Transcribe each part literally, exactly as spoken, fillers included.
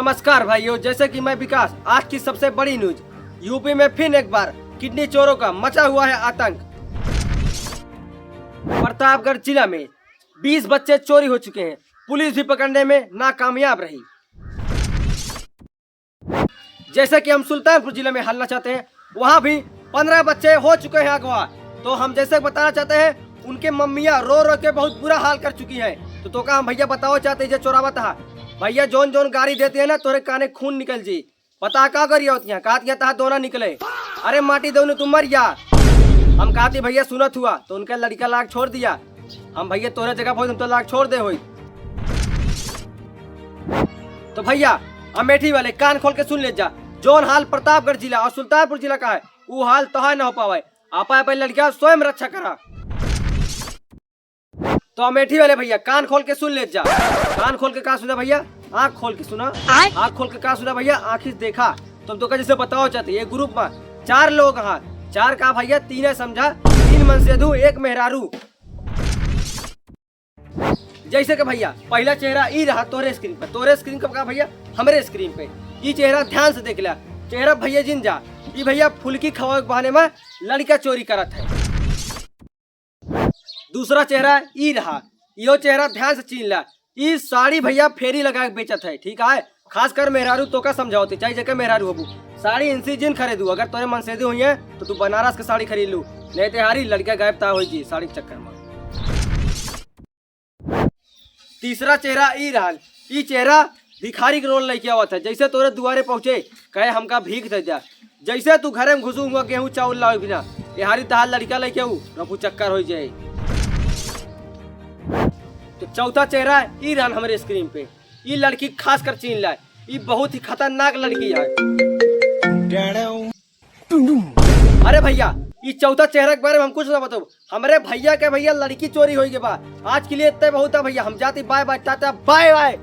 नमस्कार भाइयों, जैसे कि मैं विकास, आज की सबसे बड़ी न्यूज, यूपी में फिर एक बार किडनी चोरों का मचा हुआ है आतंक। प्रतापगढ़ जिला में बीस बच्चे चोरी हो चुके हैं, पुलिस भी पकड़ने में नाकामयाब रही। जैसे कि हम सुल्तानपुर जिले में हाल चाहते हैं, वहाँ भी पन्द्रह बच्चे हो चुके हैं अगवा। तो हम जैसे बताना चाहते हैं, उनके मम्मियाँ रो रो के बहुत बुरा हाल कर चुकी हैं। तो तोका हम भैया बताओ चाहते हैं, जे चोरावत हा भैया, जौन जौन गारी देती है ना, तोरे काने खून निकल जी। पता का करिया होती है, कहती है तहा दोना निकले, अरे माटी देवनु तुम मर जा। हम कहती भैया सुनत हुआ, तो उनके लड़का लाग छोड़ दिया। हम भैया तोरे जगह पर होइत, हम तो लाग छोड़ दे होइत। तो भैया, अमेठी वाले कान खोल के सुन ले जा, जौन हाल प्रतापगढ़ जिला और सुल्तानपुर जिला का है, वो हाल तोहार न हो पावे। आपा अपन लड़का स्वयं रक्षा करा। तो अमेठी वाले भैया कान खोल के सुन ले जा। कान खोल के का सुना भैया? आँख खोल के सुना। आँख खोल के का सुना भैया? आँखी से देखा। तुम तो का जैसे बताओ चाहते, ये ग्रुप में चार लोग हाँ, चार का भैया, तीन है समझा, तीन मनसेधू, एक मेहरारू। जैसे कि भैया, पहला चेहरा ई रहा तोरे स्क्रीन पर, तोरे स्क्रीन पर का भैया, हमरे स्क्रीन पे। ई चेहरा ध्यान से देख ला, चेहरा भैया जिन जा। ई भैया फुल्की खवावे के बहाने में लड़का चोरी करत है। दूसरा चेहरा ई रहा, इहो चेहरा ध्यान से चीन ला। ई साड़ी भैया फेरी लगा के बेचत है, ठीक है, खासकर मेहरारू तोका समझावती, चाहे जेकर मेहरारू होबू, साड़ी इनसे जिन खरीदू। अगर तोरे मनसेदी हुई है तो तू बनारस के साड़ी खरीद लू, नहीं तो हारी लड़का गायब ता होई जी साड़ी के चक्कर में। तीसरा चेहरा ई रहल, ई चेहरा भिखारी के रोल लेके आवत है। जैसे तोरे दुआरे पहुँचे, कहे हमका भीख दे जा। जैसे तू घरे में घुसू हुआ गेहूँ चाउर लावे बिना, एहारी तहार लड़का लेके आऊ, रफू चक्कर हो जाए। तो चौथा चेहरा ई रहल हमरे स्क्रीन पे, ई लड़की खास कर चीन ला, ई बहुत ही खतरनाक लड़की है। अरे भैया, ई चौथा चेहरा के बारे में हम कुछ ना बताओ। हमरे भैया के भैया लड़की चोरी होई के बा। आज के लिए इतने बहुत है भैया, हम जाती, bye bye, tata, bye bye.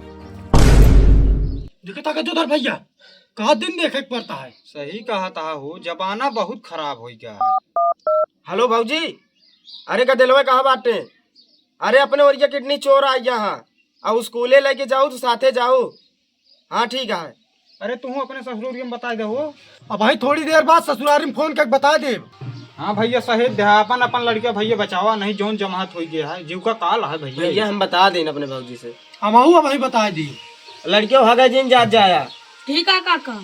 देखता का जोधर भैया, का दिन देखे के पड़ता है। सही कहा था हो, जमाना बहुत खराब हो गया है। हेलो भौजी, अरे गदेलवा कहाँ बाटे? अरे अपने ओरिया किडनी चोर आ गया हाँ, अब स्कूले लेके जाऊ तो साथे जाऊ। हाँ ठीक है। अरे तू अपने ससुरारी में बताइ दे हो। अब भाई थोड़ी देर बाद ससुरारी में फोन करके बताइ देब। हाँ भैया सही दे, अपन अपन लड़का भैया बचावा, नहीं जौन जमात होई गया है, जीव का काल है भैया। भैया हम बताइ देन अपने भौजी से। हम आऊ भाई बताइ दी। लड़के हगे जिन जात जाया। ठीक है काका।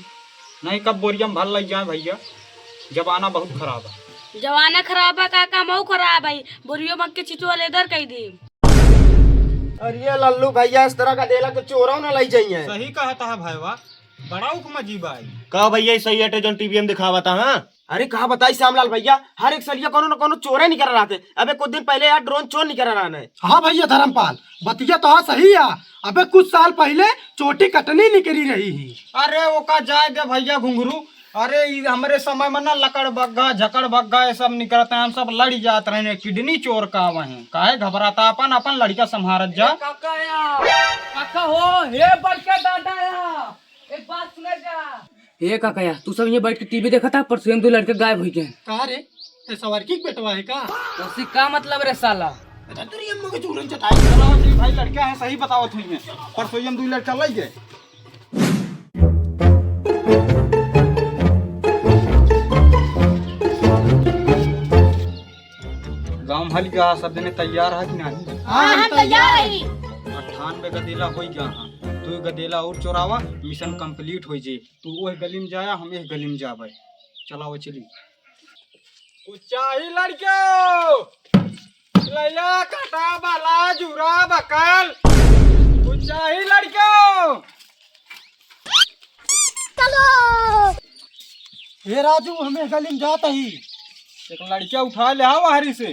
नहीं कब बोरिया में भर लग जाए भैया, जमाना बहुत खराब है। जमाना खराब है काका, मऊ खराब है, बोरियो मग के चिचुआ लेदर कह दी। अरे लल्लू भैया, इस तरह का देला तो चोरौ न लई जाइए। सही कहत है भाईवा, बड़ा उकमा जी बाई। का भैया, ई सही अटे जौन टीवी में दिखावा था, हाँ? अरे का बताई श्यामलाल भैया, हर एक सलिया कोनो न कोनो चोरे निकल रहा थे। अबे कुछ दिन पहले यार ड्रोन चोर निकल रहा है। हाँ भैया धर्मपाल, बतिया तो हाँ सही है। अबे कुछ साल पहले चोटी कटनी निकली रही ही। अरे ओका जाए दे भैया घुंघरू, अरे ई हमरे समय में ना लकड़ बग्गा, झकड़ बग्गा ये सब निकरत हैं, हम सब लड़ी जात रहे, किडनी चोर का वहीं। काहे घबराता, अपन, अपन लड़का संभारत जा। ए काका या, काका हो, हे बड़का दादा या, एक बात सुना जा। ए काका या, तू सब ये बैठ के टीवी देखत है, परसों हम दो लड़के गायब हुई गए। का रे, ते सवार की बेटवा है का? उसी का मतलब रे साला? अच्छा, तेरी अम्मा के चूरन चटाई। चलाओ जी भाई, लड़का है सही बतावत हुई है, परसों हम दो लड़का लई गए। गाँव भल गया, सब जने तैयार है कि नहीं? हाँ, हम तैयार है। अट्ठानबे गदेला हो गया है, दो गदेला और चोरावा, मिशन कंप्लीट हो जे। तू ओह गली में जाया, हम एह गली में जाबे। चलाओ चली। कुछ चाही लड़के? लैया काटा बाला जूरा बकल। कुछ चाही लड़के? चलो। हे राजू, हमें गली में जात ही। एक लड़किया उठा ले आओ हरी से।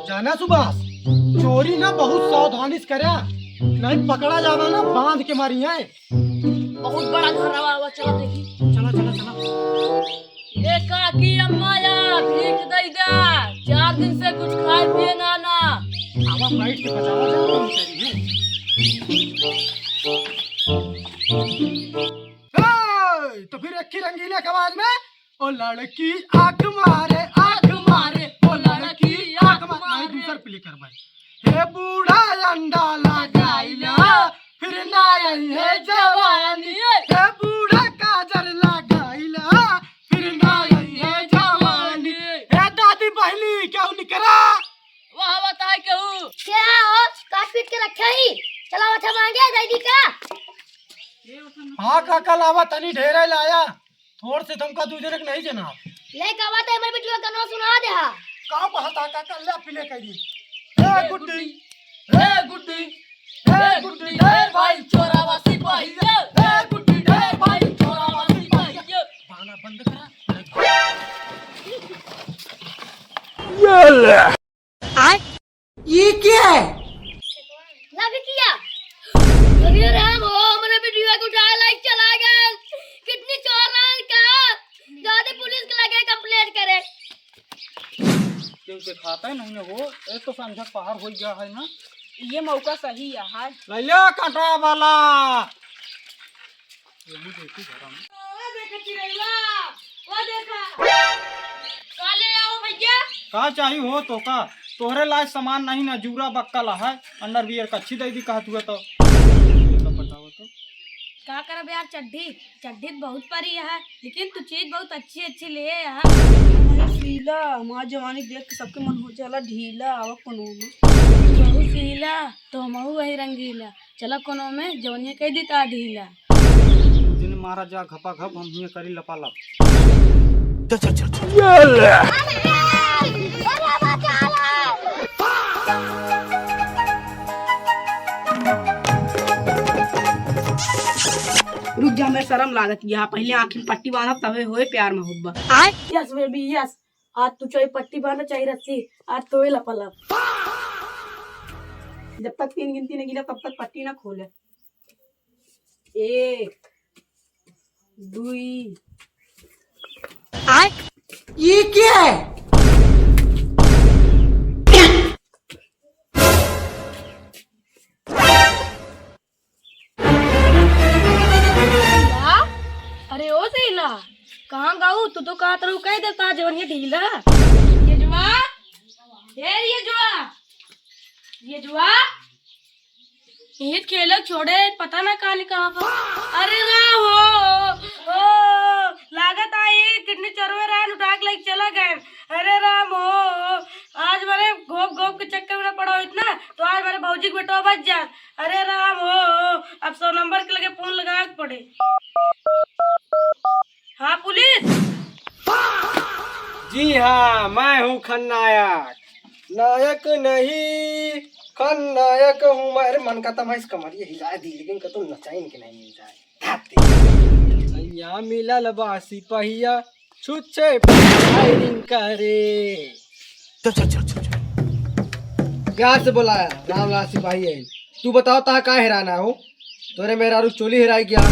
जाना सुभाष, चोरी ना बहुत सावधानी से करा, नहीं पकड़ा जाना ना बांध के मारी है। बहुत बड़ा घर आवा, आवा, चला देखी। चला, चला, चला। ए काकी अम्मा या, भीख दई दा। चार दिन से कुछ खाए पिए ना ना। आवा बैठ के बजावा जा, कौन तेरी है? ए, तो फिर एक ही रंगीला के आवाज में, ओ लड़की आंख मारे, आंख मारे, ओ लड़की आंख मारे। नहीं, दूसर play कर भाई। हे बूढ़ा अंडा लगाइला, फिर ना आई है जवानी, ए बूढ़ा काजर लगाइला, फिर ना आई है जवानी। ए दादी बहली, केहू निकरा। वाह, बताए केहू। क्या हो, काट पीट के रखे ही? चला, अच्छा मांगे, दे दी का? हाँ काका, लावा तनी ढेरे लाया। थोड़ से तुमका दू जने के नहीं जना। ले का बात है, हमरे बिटिया का नाम सुना दे हा। का कहता काका, ले पीले कह दी। ए गुड्डी, ए गुड्डी, ए गुड्डी, ढेर भाई चोरावा सिपाही, ए गुड्डी, ढेर भाई चोरावा सिपाही। गाना बंद करा। ये ले। आय? ये क्या है? ना भी किया। अरे राम हो, हमरे बिटिया को उठाए लाइक चला गए। कितनी चोर रान का। दादी पुलिस के लगे कंप्लेंट करे। क्यों देखाता ही नहीं हो, एक तो संझा पहर हो गया है ना। ये मौका सही है। ले ले काटा वाला। यही देखी घरा में। ओ देखा चिरैया, ओ देखा। का ले आओ भैया? का चाही हो तोका? तोहरे लायक सामान नहीं ना, जूरा बक्कल है, अंडरवियर कच्छी दे दी कहत हुआ तो। तो बताओ तो। का करब यार, चड्ढी, चड्ढी तो बहुत परी है, लेकिन तू चीज बहुत अच्छी अच्छी ले है। अरे सीला, हमार जवानी देख के सबके मन हो जाला ढीला, आवा कोनो में। बहुत सीला, तो हमहू वही रंगीला। चला कोनो में जवनिया कह दी ता ढीला। तू जने मारा जा घपा घप, हम हियां करी लपा लप। चल, चल, चल, चल। रुक जा, मैं शर्म लागत। यहाँ पहले आँखी में पट्टी बांधब, तबे होए प्यार मोहब्बत। Yes baby yes। आज तू चाहे पट्टी बांधा चाहे रस्सी, आज तोहे लपा लप। जब तक तीन गिनती नहीं गिना तब तक पट्टी ना खोले। एक, दुई। आय? ये क्या है? वाह! अरे ओ सीला, कहाँ गाऊ? तू तो कहत रहू कह दे का जवन ये ढीला। ये जुआ, ए ये जुआ, ये जुआ, ईद खेलक छोड़े, पता ना कहाँ निकल गवा। अरे राम हो, ओ, लागत आई किडनी चोरवे रहन उठा के लेके चला गए। अरे राम हो, आज मारे घोप घोप के चक्कर में पड़ा होइत ना, तो आज मारे भौजी के बेटवा बच जात। अरे राम हो, अब सौ नंबर के लगे फोन लगावे के पड़े। हाँ पुलिस। जी हाँ, मैं हूँ खलनायक। नायक नहीं, खलनायक हूँ मैं। अरे मन का तमाइस कमरिया हिला दी, लेकिन कतौ नचाइन के नहीं मिल जाए। सैया मिलल बा सिपहिया, छुच्छे फायरिंग करे। चल, चल, चल, चल, चल। प्यार से बोला है, रामलाल सिपाही है। तू बताओ, तहा का हेराना हो? तोरे मेहरारू के चोली हेराई गया,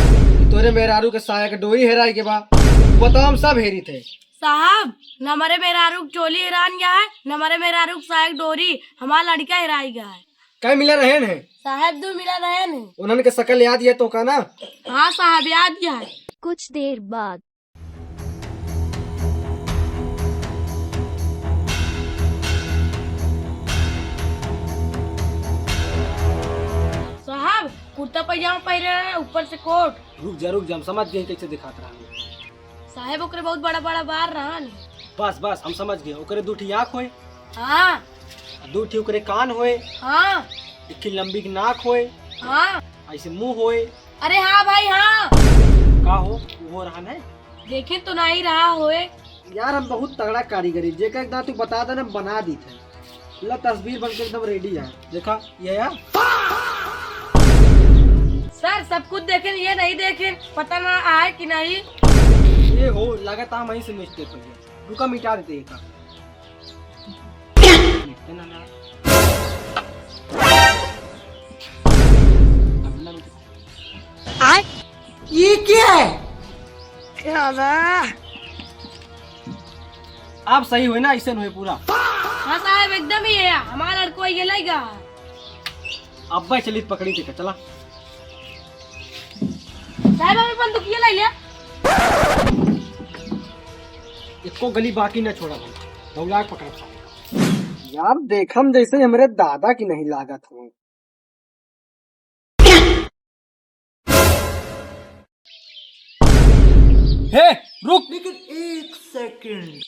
तोरे मेहरारू के साया के डोरी हेराई के बा। तू बताओ, हम सब हेरी थे। साहब, न हमारे मेहरारू के चोली हेरान गया है, न हमारे मेहरारू के साया के डोरी, हमारा लड़का हेराई गया है। कै मिला रहन है? साहब, दू मिला रहन है। उन्हन के शकल याद है तोका ना? हाँ साहब, याद है। कुछ देर बाद। साहब, कुर्ता पजामा पहिरे रहे, ऊपर से कोट। रुक जा, रुक जा, हम समझ गए कैसे दिखात रहा। साहेब, ओकरे बहुत बड़ा बड़ा बार रहन। बस, बस, हम समझ गए। ओकरे दू ठी आँख होए। हाँ। दू ठी ओकरे कान होए। हाँ। एक ठी लंबी के नाक होए। हाँ। ऐसे मुँह होए। अरे हाँ भाई, हाँ। का हो, वो रहन है? देखे तो नहीं रहा होए। यार, हम बहुत तगड़ा कारीगर है, जेकर एक दाँत तू बता देना, बना दी थे। ला, तस्वीर बन के एकदम रेडी है। देखा, ये है। सर, सब कुछ देखेन, ये नहीं देखेन, पता ना आए कि नहीं। ये हो, लगता हम वहीं से मिस्टेक हो गया। रुका, मिटा देते हैं काम। मिटते ना, ना। अगला मिट- आए? ये क्या है? क्या बा? आप सही हुए ना, ऐसे हुए पूरा। हाँ साहब, एकदम ही है। हमारा लड़को ये लेगा। अब भाई चलित पकड़ी थे, चला। साहब, अभी बंदूकिया ले लिया। एको गली बाकी ना छोड़ा भाई, दौड़ा के पकड़ब साहब। यार, देखम जैसे हमरे दादा की नहीं लागत हो। हे, रुक। लेकिन एक सेकंड।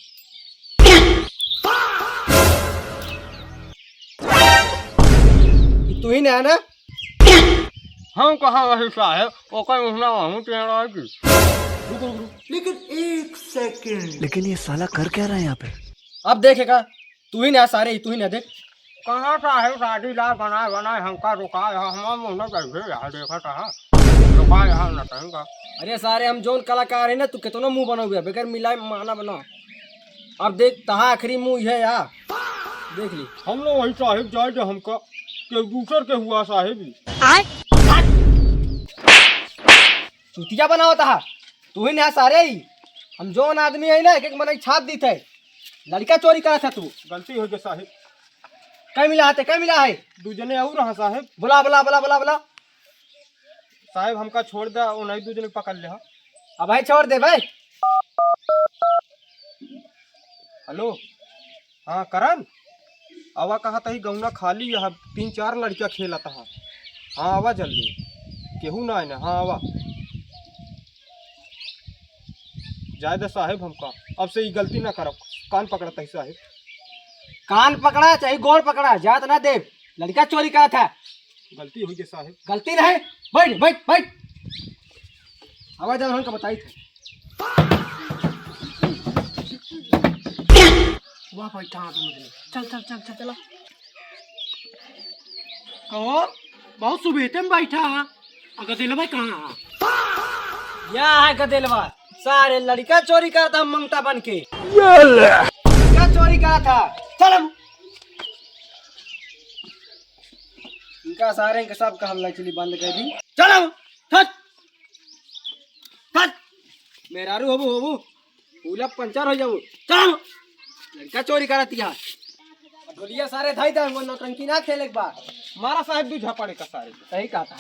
ई तू ही ना है ना? हम कहाँ वही साहेब, ओकर मुहना वहूँ टेढ़ा है कि। रुक, रुक, रुक। लेकिन एक सेकंड। लेकिन ये साला कर क्या रहा है यहाँ पे? अब देखेगा, तू ही ना सारे, तू ही ना देख। कहाँ साहेब शादी ला बनाए बनाए हमका रुका है, हमार मुहना बैठे यहाँ देखा था, रुका यहाँ न कहेंगा। अरे सारे, हम जौन कलाकार है ना, तू कितनो मुंह बनोगे, बगैर मिलाए माना बना। अब देख, तहा आखिरी मुंह है यार, देख ली। हम लोग वही साहेब जाए जो हमका के दूसर के हुआ साहेब ही। चुतिया बनावत हा तू ही ना सारे ही। हम जौन आदमी है ना, एक एक मनई छाप दीत है। लड़का चोरी करत है तू। गलती हो गई साहेब। कई मिला है ते, कई मिला है? दू जने और रहा साहेब। बुला, बुला, बुला, बुला, बुला। साहेब हमका छोड़ दे, वो नहीं दू जने पकड़ ले हा। अब भाई छोड़ दे भाई। हेलो, हाँ करन, आवा कहा तही गौना खाली है, तीन चार लड़कियाँ खेलत हा। हाँ आवा जल्दी, केहू ना आए ना। हाँ आवा, जाए दे साहेब हमका, अब से ई गलती ना करब। कान पकड़ा तही साहेब। कान पकड़ा चाहे गोड़ पकड़ा, जात ना देब। लड़का चोरी करा था। गलती हो गई साहेब। गलती नहीं, बैठ बैठ बैठ। आवा जाओ हमका बताई थे। वाह भाई, कहाँ तुम लोग? चल, चल, चल, चल, चला। कहो, बहुत सुबेते में बैठा है। आ गदेलवा कहाँ है? या है गदेलवा, सारे लड़का चोरी करता मंगता बन के। ये ले। लड़का चोरी करा था। चल हम। इनका सारे के सब का हम लचली बंद कर दी। चल हम। हट। हट। मेहरारू होबू, होबू। पूरा पंचर हो जाऊ। चल। लड़का चोरी करत या। ढोलिया सारे धाई दे, वो नौटंकी ना खेले के बा। मारा साहेब दू झापड़े का सारे। सही कहा था।